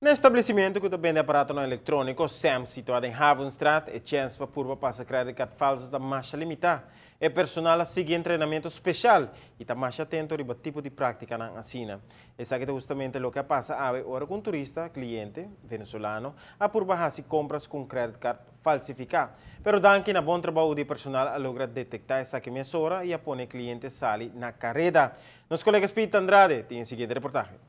Na establesimentu ku ta bende aparatonan elektróniko, Sam's, situá den Havenstraat, e chèns pa purba pasa credit card falsu ta masha limitá. E personal a sigui entrenamentu speshal i ta masha atento riba tipo di práktikanan asina. Esaki ta hustamente loke a pasa awe ora ku un turista, kliente, venezolano a purba hasi kompras ku un credit card falsifiká. Pero danki na bon trabou di e personal a logra detektá esaki mesora i a pone e kliente sali na kareda. Nos kolega Speed Andrade tin e siguiente reportahe.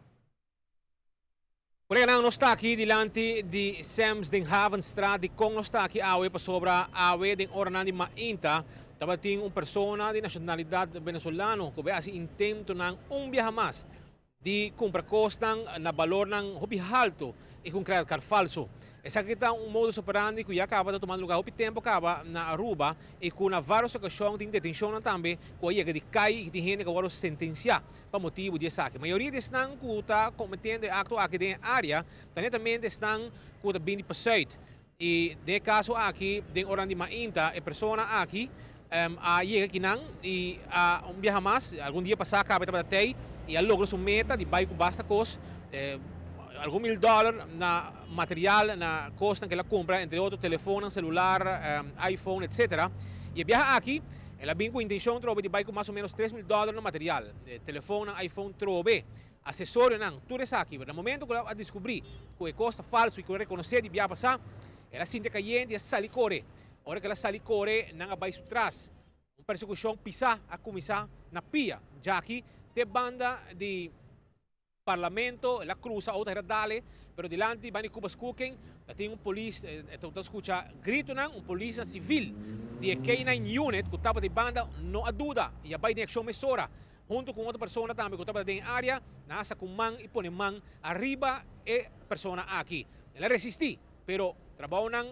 Coleganan, nos ta aki dilanti di Sam's den Havenstraat. Dikon nos ta aki awe? Pasobra awe den oranan di mainta tabatin un persona di nacionalidad Venezolano cu bay haci intentonan un biaha mas di cumpra cosnan na balornan hopi halto y cu un credit card falso. Esaki ta un modus operandi cu ya caba ta tumando lugar hopi tempo caba na Aruba y cu na varios ocasion tin detencionnan tambe cu a yega di cay y tin hende cu a wordo sentencia pa motibu di esaki. Mayoria di esnan ku ta kometiendo e akto aki den e área ta netamente esnan ku ta bini pa sùit. I den e kaso aki, den oran di mainta, e persona aki a yega kinan i a un biaha mas, algun dia pasá kaba e tabata tei i a logra su meta di bai ku basta kos, algun mil dòler na material, na kosnan ku el a kumpra, entre otro telefonnan selular, iPhone, etcetera. I e biaha aki El a bin ku intenshon trobe di bai ku mas o ménos 3000 dòler na material, telefonnan, iPhone trobe, asesorionan, tur esaki. Pero na momento ku el a diskubrí ku e kos ta falsu i ku el a rekonosé di bia pasá, el a sinti kayente i a sali kore. Ora ku el a sali kore, nan a bai su tras. Un persekushon pisá a kuminsá na pia djaki te banda di Parlamento, el a cruza auto hera dale, pero dilanti bani Cuba's Cooking ta tin un polis, ta scucha gritonan, un polisnan civil di e K-nine unit cu tabata di banda no a duda y a bay den accion mesora hunto cu un otro persona tambe cu tabata den e area, nan a saca un man y pone man ariba e persona aki. El a resisti, pero trabounan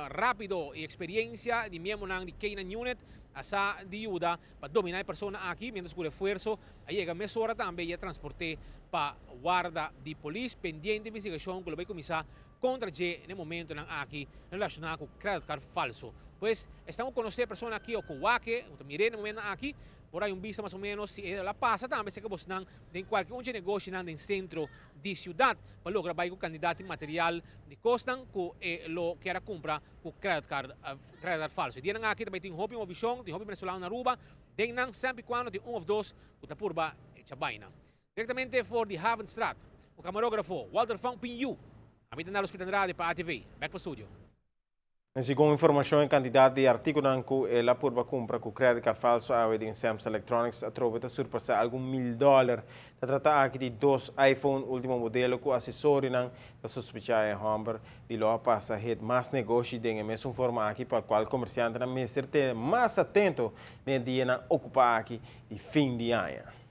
rapido y experiencia di miembronan di K-nine unit a sa di yuda pa domina e persona aki, mientras cu refuerzo a yega mesora tambe y a transport'é pa warda di polis pendiente investigacion cu lo bay cuminsa contra dje n'e momentonan aki relaciona cu credit card falso. Pues, esnan cu conoce e persona aki o cu wak e, cu ta mir'é n'e momentonan aki, por hay un bista mas o menos si e la pasa tambe cerca bosnan den cualke un dje negoshinan den centro di ciudad pa logra bay cu cantidad di material di cosnan cu e lo kier a cumpra cu credit card credit card falso. E dianan aki ta bay tin hopi movicion, tin hopi venezolano na Aruba, den nan semper y cuando tin un of dos cu ta purba echa baina. Directamente for di Havenstraat, cu camarografo Walter Fang Pin Yu, ami ta Nalo Spit Andrade pa ATV. Bek pa studio. Segun informashon e kantidat di artíkulonan ku el a purba kumpra ku credit card falso awe den Sam's Electronics atrobe ta surpasá algun mil dòler. Ta trata aki di dos iPhone último modelo ku asesorionan. Ta sospechá e hòmber di lo a pasa het mas negoshi den e mesun forma aki pa kual komersiantenan mester tene mas atento den e dianan okupá aki di fin di aña.